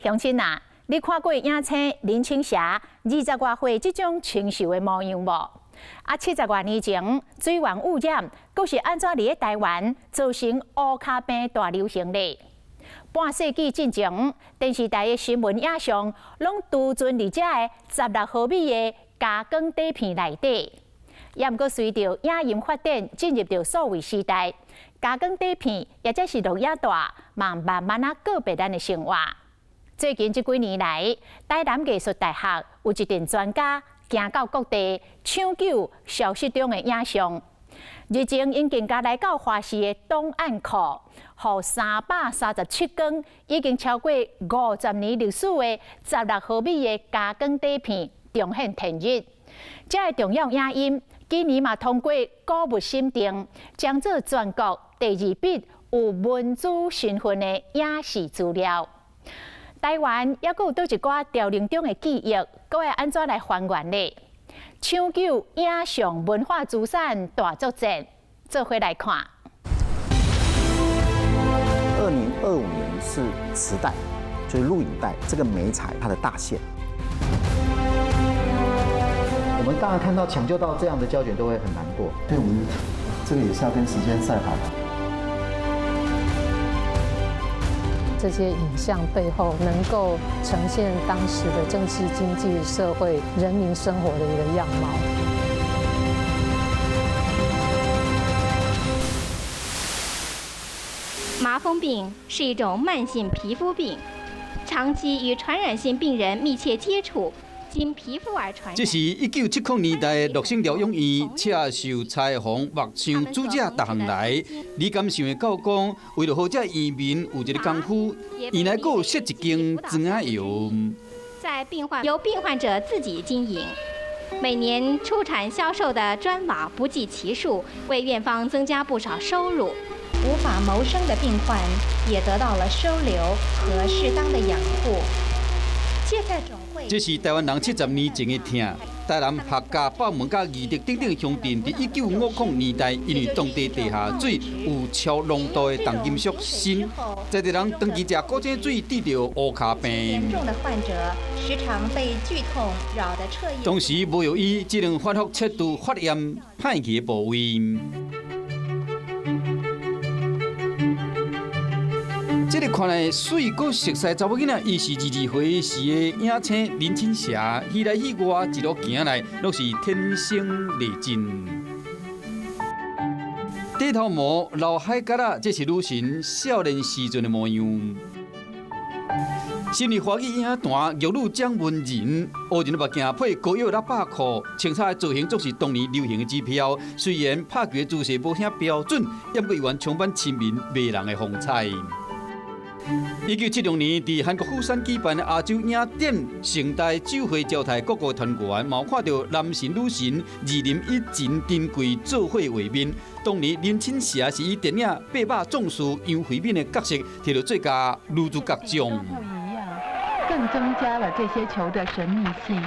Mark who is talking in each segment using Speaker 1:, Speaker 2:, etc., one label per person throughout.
Speaker 1: 鄉親啊，你看過影星林青霞二十外歲這種清秀的模樣無？啊，七十外年前水源污染，閣是按怎佇咧台灣造成烏跤病大流行咧？半世紀進前，電視台的新聞影像攏儲存佇這个16毫米的加光底片內底。也毋過隨著影音發展進入著數位時代，加光底片抑者是錄影帶，嘛慢慢仔告別咱的生活。最近這幾年來，台南藝術大學有一陣專家行到各地搶救消失中的影像。日前，𪜶更加來到華視的檔案庫，予337卷已經超過50年歷史的16毫米的加光底片重現天日。這个重要影音，今年嘛通過古物審定，將做全國第二筆有文資身份的影視資料。台灣猶閣有佗一寡凋零中的記憶，閣會按怎來還原呢？搶救影像文化資產大作戰，做伙來看。
Speaker 2: 2025年是磁帶，就是錄影帶這個媒材它的大限。我們當然看到搶救到這樣的膠卷都會很難過，
Speaker 3: 所以我們這個也是要跟時間賽跑。
Speaker 4: 這些影像背後能夠呈現當時的政治、經濟、社會、人民生活的一個樣貌。
Speaker 5: 麻風病是一種慢性皮膚病，長期與傳染性病人密切接觸，經皮膚而傳染。
Speaker 6: 這是1970年代樂生療養院赤壽裁縫木匠主這逐項來。你敢想會到講，為著予這院民有一个功夫，院內閣有設一間磚仔窯。
Speaker 5: 在病患由病患者自己經營，每年出產銷售的磚瓦不計其數，為院方增加不少收入。
Speaker 7: 無法謀生的病患也得到了收留和適當的養護。芥菜種會。
Speaker 6: 這是台灣人70年前的疼。台南客家北門佮義德等等鄉鎮，佇1950年代，因為當地地下水有超濃度的重金屬砷，在地人長期食古井水，得著烏跤病。
Speaker 7: 嚴重的患者時常被劇痛擾得徹夜。
Speaker 6: 當時無藥醫，只能反覆切除發炎歹去的部位。這个看來媠閣熟似查某囡仔，伊是22歲時的影星林青霞，戲內戲外一路行來，攏是天生麗質。短頭毛、劉海角仔，這是女神少年時陣的模樣。身為華語影壇玉女掌門人，烏人目鏡配高腰喇叭褲，穿插的造型總是當年流行的指標。雖然拍球的姿勢無遐標準，毋過猶原充滿親民迷人的風采。1976年，佇韓國釜山舉辦的亞洲影展盛大酒會招待各國團員，嘛有看著男神女神二林一真珍貴做伙畫面。當年林青霞是以電影《八百壯士楊惠敏》的角色，摕著最佳女主角獎。
Speaker 8: 不一樣，更增加了這些球的神秘性。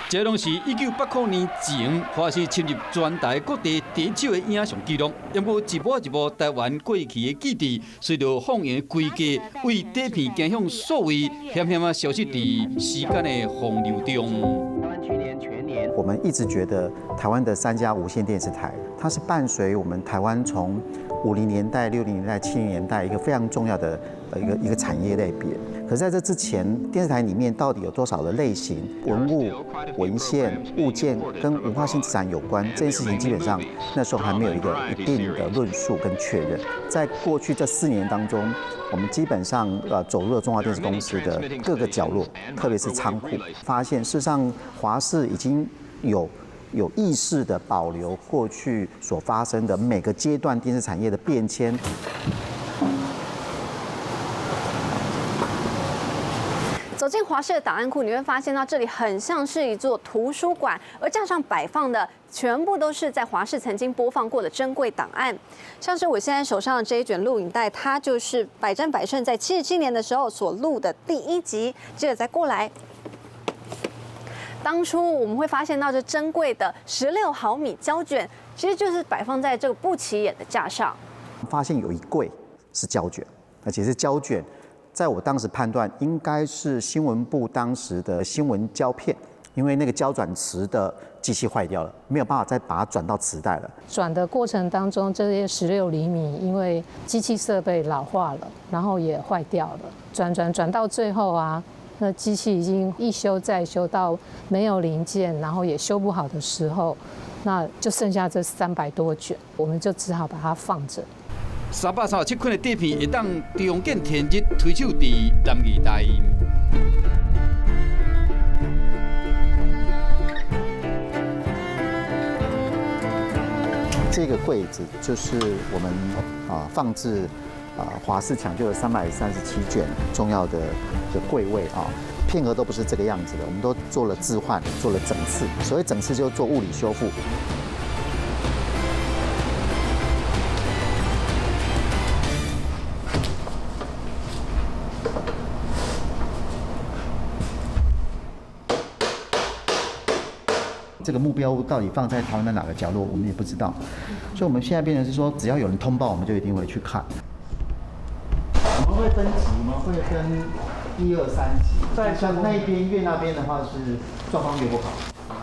Speaker 6: 這攏是1980年前，華視深入全台各地第一手的影像記錄。毋過一幕一幕台灣過去的記憶，隨著放映規格，為底片走向數位，險險仔消失佇時間的洪流中。
Speaker 2: 台灣去年全年，我們一直覺得台灣的三家無線電視台，它是伴隨我們台灣從50年代、60年代、70年代一個非常重要的一個產業類別。可是在這之前，電視台裡面到底有多少的類型文物、文獻、物件跟文化性資產有關？這件事情基本上那時候還沒有一個一定的論述跟確認。在過去這4年當中，我們基本上走入了中華電視公司的各個角落，特別是倉庫，發現事實上華視已經有意識地保留過去所發生的每個階段電視產業的變遷。
Speaker 9: 走進華視的檔案庫，你會發現到這裡很像是一座圖書館，而架上擺放的全部都是在華視曾經播放過的珍貴檔案。像是我現在手上的這一卷錄影帶，它就是《百戰百勝》在77年的時候所錄的第一集。接着再過來，當初我們會發現到這珍貴的16毫米膠卷，其實就是擺放在這個不起眼的架上。
Speaker 2: 發現有一櫃是膠卷，而且是膠卷。在我当时判断，应该是新闻部当时的新闻胶片，因为那个胶转磁的机器坏掉了，没有办法再把它转到磁带了。
Speaker 4: 转的过程当中，这些16厘米因为机器设备老化了，然后也坏掉了。转转转到最后啊，那机器已经一修再修到没有零件，然后也修不好的时候，那就剩下这300多卷，我们就只好把它放着。
Speaker 6: 337捆的底片会当重见天日，推手伫南艺大。
Speaker 2: 这个柜子就是我们放置华视抢救的337卷重要的的柜位啊，片盒都不是这个样子的，我们都做了置换，做了整次。所谓整次，就做物理修复。这个目标物到底放在台湾的哪个角落，我们也不知道。所以我们现在变成是说，只要有人通报，我们就一定会去看。我们会分级，我们会分一二三级。在像那边越那边的话是状况越不好。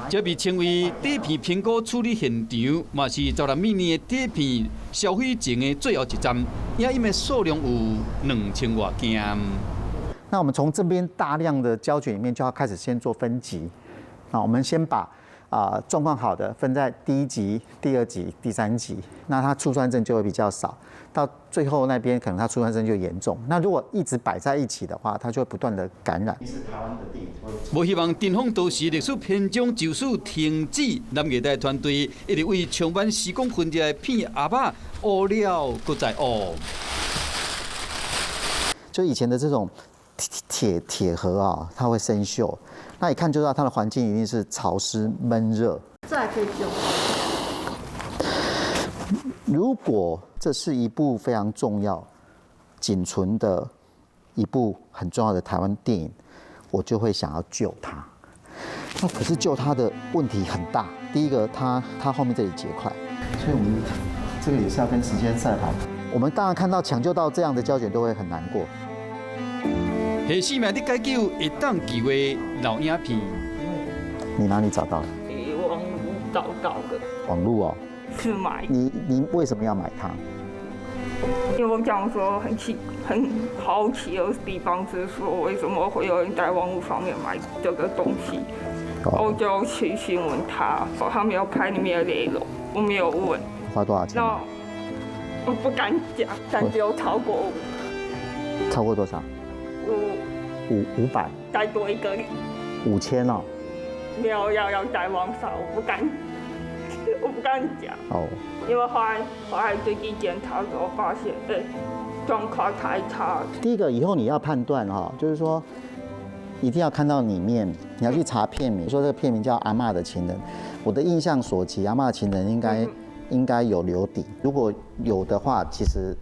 Speaker 6: 这被称为底片评估处理现场，嘛是16米的底片销毁前的最后一站。影音的数量有2000外件。
Speaker 2: 那我们从这边大量的胶卷里面就要开始先做分级。那我们先把状况好的分在第一级、第二级、第三级，那它醋酸症就会比较少。到最后那边可能它醋酸症就严重。那如果一直摆在一起的话，它就会不断的感染。
Speaker 6: 无希望尘封都市历史篇章就此停止。南艺大团队一直为充满时光痕迹的片盒仔挖了，阁再挖。
Speaker 2: 就以前的这种铁盒啊，它会生锈。那一看就知道它的环境一定是潮湿闷热。
Speaker 10: 这还可以救。
Speaker 2: 如果这是一部非常重要、仅存的一部很重要的台湾电影，我就会想要救它。那可是救它的问题很大。第一个，它后面这里结块，所以我们这个也是要跟时间赛跑。我们当然看到抢救到这样的胶卷都会很难过。
Speaker 6: 下生命的解救，会当救的老影片。
Speaker 2: 你哪里找到的？
Speaker 10: 网路找到的。
Speaker 2: 网路哦。
Speaker 10: 是买。
Speaker 2: 你为什么要买它？
Speaker 10: 因为我讲说很好奇的地方是说，为什么会有人在网络上面买这个东西？我就去询问他，说他没有拍里面的内容，我没有问。
Speaker 2: 花多少钱？
Speaker 10: 那我不敢讲，但只有超过五。
Speaker 2: 超过多少？五百。
Speaker 10: 再多一个。
Speaker 2: 5000哦。
Speaker 10: 没有，要再往上，我不敢讲。
Speaker 2: 哦。
Speaker 10: 因为后来最近检查之后发现，哎，状况太差。
Speaker 2: 第一个，以后你要判断哈，就是说，一定要看到里面，你要去查片名，说这个片名叫《阿嬷的情人》，我的印象所及，《阿嬷的情人》应该有留底，如果有的话，其实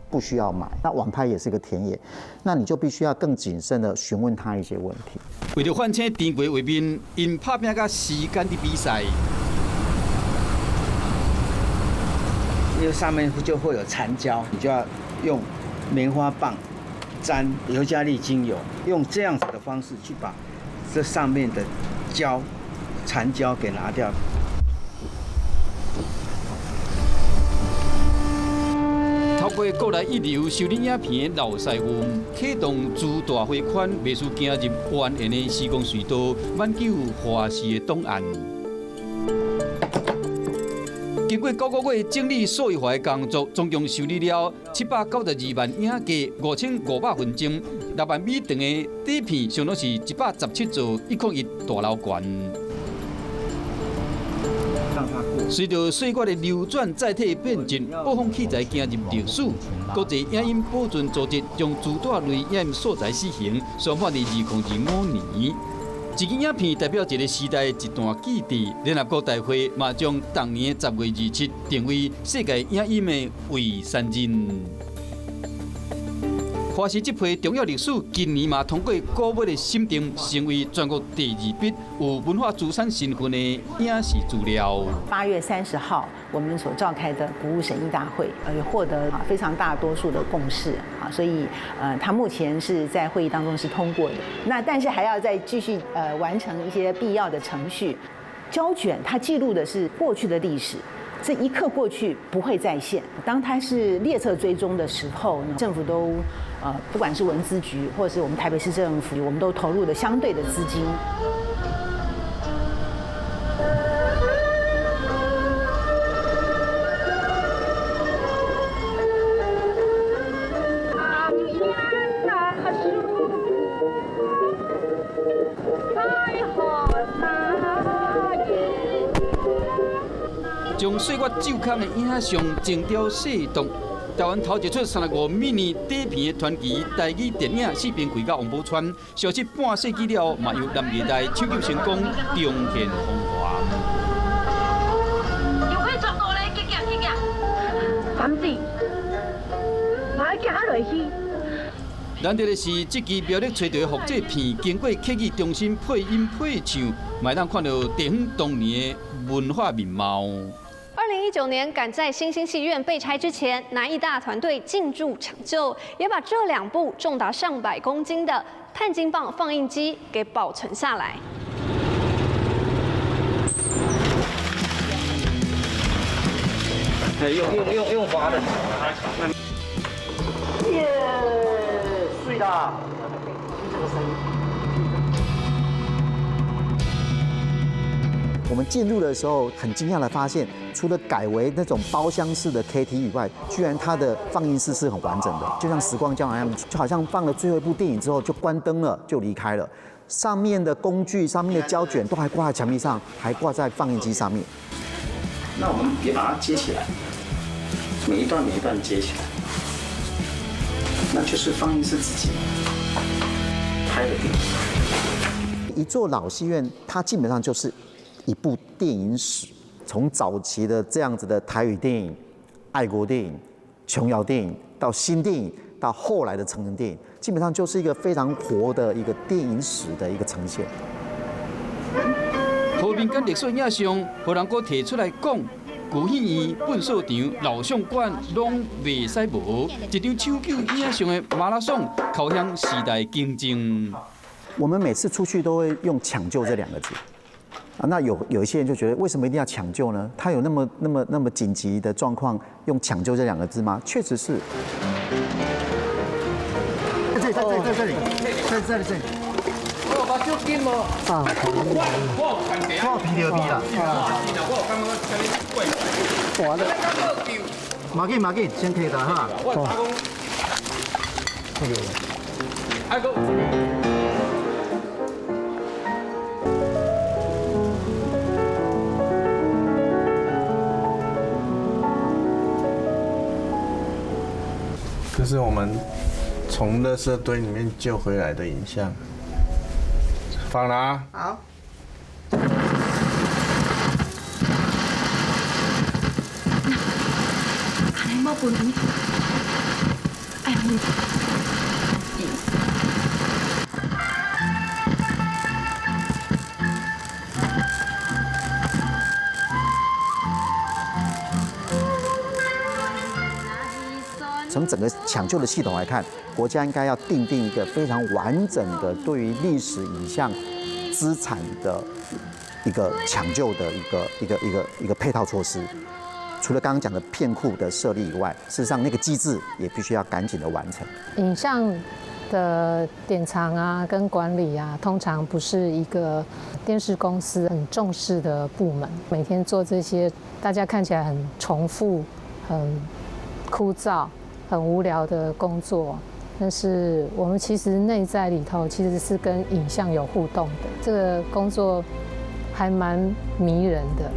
Speaker 2: 不需要买。那网拍也是个田野，那你就必须要更谨慎的询问他一些问题。
Speaker 6: 为著唤醒珍贵画面，𪜶拍拚佮时间伫比赛。
Speaker 11: 因为上面就会有残胶，你就要用棉花棒沾尤加利精油，用这样子的方式去把这上面的胶残胶给拿掉。
Speaker 6: 透过国内一流修理影片的老师傅，启动资大回款，袂输行入蜿蜒的时光隧道，挽救华视的档案。经过9个月整理数位化的工作，总共修理了792万影格、5500分钟、6万米长的底片，相当是117座101大楼悬。随著岁月的流转，载体变质，播放器材行入历史。国际影音保存组织将磁带类影音素材死刑宣判伫2025年。一支影片代表一个时代的一段记忆。联合国大会嘛将逐年的10月27定为世界影音的遗产日。华视这批重要历史，今年嘛通过国会的审定，成为全国第二笔有文化资产身份的影视资料。
Speaker 12: 8月30号，我们所召开的国务审议大会，也获得非常大多数的共识啊，所以它目前是在会议当中是通过的。那但是还要再继续完成一些必要的程序。胶卷它记录的是过去的历史，这一刻过去不会再现。当它是列册追踪的时候呢，政府都不管是文资局或者是我们台北市政府，我们都投入了相对的资金。
Speaker 6: 将岁月骤空的影像精雕细琢，台湾头一出35mm底片的传奇台语电影《四边开》甲王宝钏，消失半世纪了后，嘛由南艺大抢救成功，重现风华。
Speaker 8: 又去抓路咧，去行去行，反正嘛要行落去。
Speaker 6: 难得的是，这支苗栗找到的复制片，经过客语中心配音配唱，嘛会当看到地方当年的文化面貌。
Speaker 9: 2019年，赶在新兴戏院被拆之前，南艺大团队进驻抢救，也把这两部重达上百公斤的碳晶棒放映机给保存下来。
Speaker 13: 用滑的。
Speaker 14: 耶，水啦！这个声音。
Speaker 2: 我们进入的时候，很惊讶的发现，除了改为那种包厢式的 KT 以外，居然它的放映室是很完整的，就像时光胶囊一样，就好像放了最后一部电影之后就关灯了，就离开了。上面的工具、上面的胶卷都还挂在墙壁上，还挂在放映机上面。
Speaker 13: 那我们也把它接起来，每一段每一段接起来，那就是放映室自己拍的电影。
Speaker 2: 一座老戏院，它基本上就是一部电影史，从早期的这样子的台语电影、爱国电影、琼瑶电影，到新电影，到后来的成人电影，基本上就是一个非常活的一个电影史的一个呈现。
Speaker 6: 和民间历史影像，予人阁提出来讲，旧戏院、粪扫场、老相馆拢袂使无。一场抢救影像的马拉松，叩响时代竞争。
Speaker 2: 我们每次出去都会用“抢救”这两个字。啊，那有一些人就觉得，为什么一定要抢救呢？他有那么紧急的状况，用抢救这两个字吗？确实是。
Speaker 3: 在这里，在这里，在这里，这里。
Speaker 11: 我有目睭金无？啊，我有看
Speaker 3: 我有皮着皮啦。
Speaker 11: 我有感觉啥物怪。
Speaker 3: 完了。马紧马紧，先提下哈。
Speaker 11: 我打讲。阿哥。
Speaker 15: 这是我们从垃圾堆里面救回来的影像。放了啊！
Speaker 12: 好。
Speaker 8: 阿你莫分哎，
Speaker 2: 从整个抢救的系统来看，国家应该要订定一个非常完整的对于历史影像资产的一个抢救的一个配套措施。除了刚刚讲的片库的设立以外，事实上那个机制也必须要赶紧的完成。
Speaker 4: 影像的典藏啊，跟管理啊，通常不是一个电视公司很重视的部门。每天做这些，大家看起来很重复、很枯燥、很无聊的工作，但是我们其实内在里头其实是跟影像有互动的。这个工作还蛮迷人的。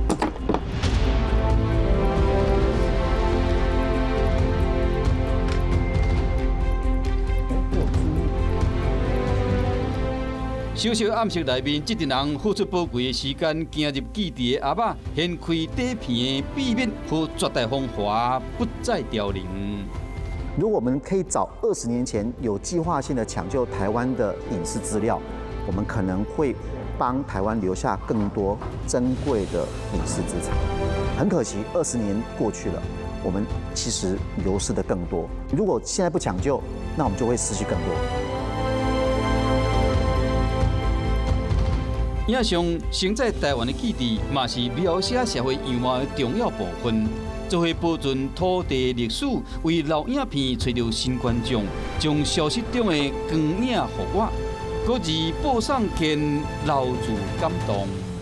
Speaker 6: 小小暗色内面，这群人付出宝贵的时间，行入记忆的盒仔，掀开底片的秘密和绝代风华不再凋零。
Speaker 2: 如果我们可以早20年前有计划性的抢救台湾的影视资料，我们可能会帮台湾留下更多珍贵的影视资产。很可惜，20年过去了，我們其實流失的更多。如果現在不搶救，那我們就會失去更多。
Speaker 6: 影像承載台灣的記憶，嘛是描寫社會樣貌的重要部分。做伙保存土地歷史，為老影片揣著新觀眾，將消失中的光影復活，閣自播送見留住感動。